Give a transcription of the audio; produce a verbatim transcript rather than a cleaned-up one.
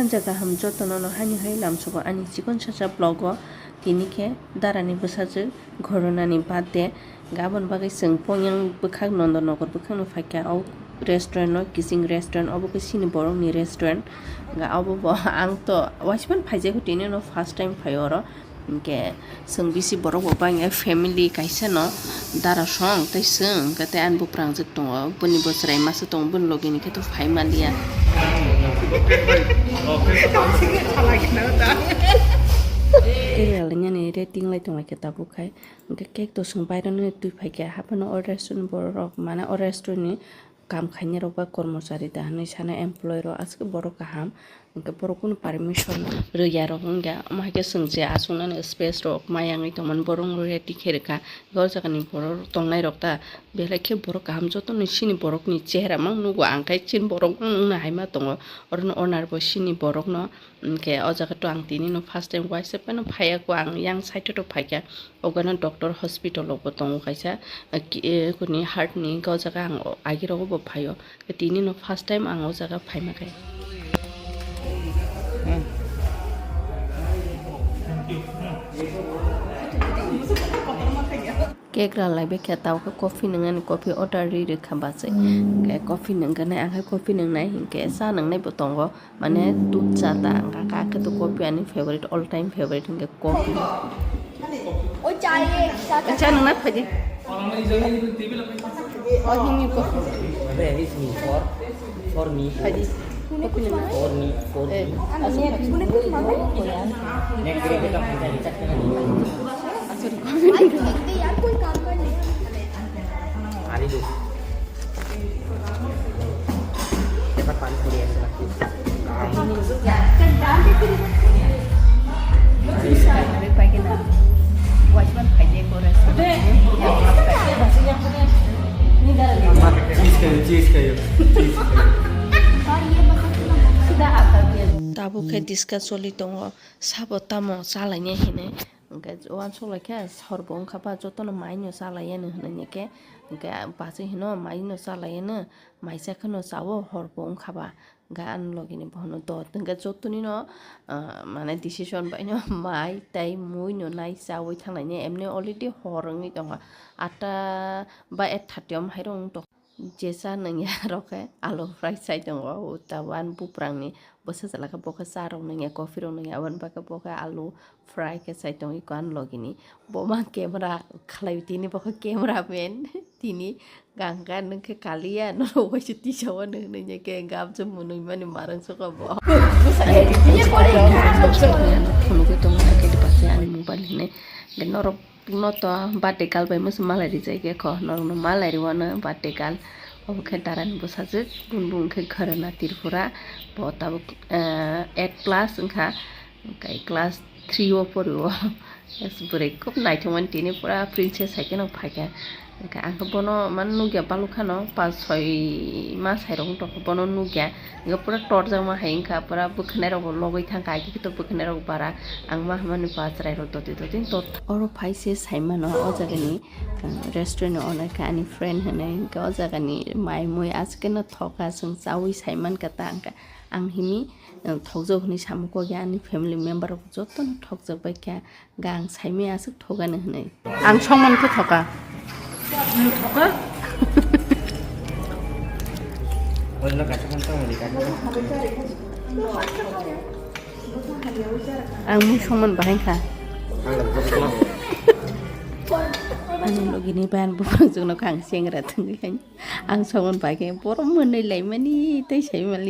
Jagaham jotono no hani hai lamsogo ani chikon sacha vlog o. Tini khe darani bwsajwk Ghorona ni birthday. Gabon bagwi chwng pongyang bwkhak Nondo Nogor bwkhak no phaikha o restaurant no, Kising restaurant, obo khe chini borok ni restaurant. Ga obo bo ang to waisman phaijago, tini no first time phai oro. Hingke chwng bisi borok bo bangya, family kaisa no dara song tei chwng hingke tei ani buprang jwk tongo, bini bo chwrai masa tongo, bini logi ni khe to phai manliya. Tei ralngyani rating lai tonglaikha tabuk hai, hingke cake to chwng baironi twi phaikha, haphano o restaurant borok mane o restaurant ni kam khainai rok ba kormochari da hinui sana employee rok aswk borok kaham, hwnkhe borok kunu permission rwya rok wngya, omo hai khe chwng je achuknani space rok mayangwi tongmani borok rok ready khe rwkha, o jagani borok tongnai rok ta belai khe borok kaham, jotono chini borok ni chehra mang nugo, ang khe chini borok wngna hai ma tongo, orono owner bo chini borok no. Hingke o jaga to ang tini no first time waisa phano phaiya ko, ang yang side to phaikha, ogo no doctor hospital o bo tongo kaisa, eh, ki-, eh, kuni heart ni, o jaga ang o agi rogo bo phaio, tini no first time ang o jaga phaima khe. Cake ralai bai khe tabuk khe coffee nwngnani, coffee order ri rwkha bachai. Hingke coffee nwngnai, ang khe coffee nwngnai, hingke cha nwngnai bo tongo, mane dudh cha ta, ang kha khe to coffee ani favorite, all time favorite hingke coffee. Cha nwngnai phaidi. O himni coffee. Where is me? For, for me. Phaidi. For me, for me. Eh, aswk. Next day kita makan di chat. Aswk. Ari do. Dapat pani puri aswk. Cheese kayo, cheese kayo, cheese kayo. Tabuk khe discuss choli tongo, sabo tamo chalainai hinwi. Hwnkhe uansuk lai khe, horbo wngkha ba, jotono maino chalaiyano hinwi khe, hwnkhe bachwi hino, maino chalaiyano, mai cha kheno chao, horbo wngkha ba. Hwnkhe ani logi ni bono dot hwnkhe jotoni no, ah, mane decision bai no mai tei mui no nai chaui thang nai ne, emni already hor wngwi tongo, atta ba eight thirty om hai rok wng tong. Je cha nungya rok khe alu fry chai tongo, o tabuk ani buprang ni bwsa chwla khe bo khe cha rok nungya, coffee rok nungya, aboni bagwi bo khe alu fry khe chai tongo iko ani logi ni. Bo ma camera khlai tini, bo khe camera man tini. Gangga nung khe kaliya, norok waisa tisa o nung nung ya khe gabjwk mwnwi mani marang soko bo. Phunugwi tongo, hakhe bwsai ani mobile hinwi. Norok no to birthday girl bai musu malai rijak ya kho, norok no malai rw no birthday girl. Obo khe dara ni bwsajwk, bun bun khe Gharana Tripura, bo tabuk, eh, eight plus wngkha, hwnkhe class three o pori o. Yes, bwrwi khub naithok mani tini pura princess hai kheno phaikha. Hwnkhe ang khe bono mano nukya balukha no, pas soi mas hai rok wng tongkha bono nukya. Hwnkhe pura torjakma hai wngkha, pura bwkhanai rok bo logwi thangkha, agikhe to bwkhanai rok bara. Ang ma hamani ba chwrai rok doti doti tot. Oro phai se sai mano o jaga ni, uh, restaurant ni owner khe ani friend hinwi, hwnkhe o jaga ni mai mui aswk khe no thok kha, chwng chaui sai mankha ta hwnkhe ang himi, uh, thokjak hinwi samukgo ya ani family member rok joto no thokjak bai kha. Gang saimaya aswk thogani hwnwi. Ang songmani khe thoka. Thoka? Ang mui songman bahai kha. Ani logini ban buphang jwkno kha ang chengra thangwi khaini. Ang songman bahai khe borom mwnwi laimani tei saimali.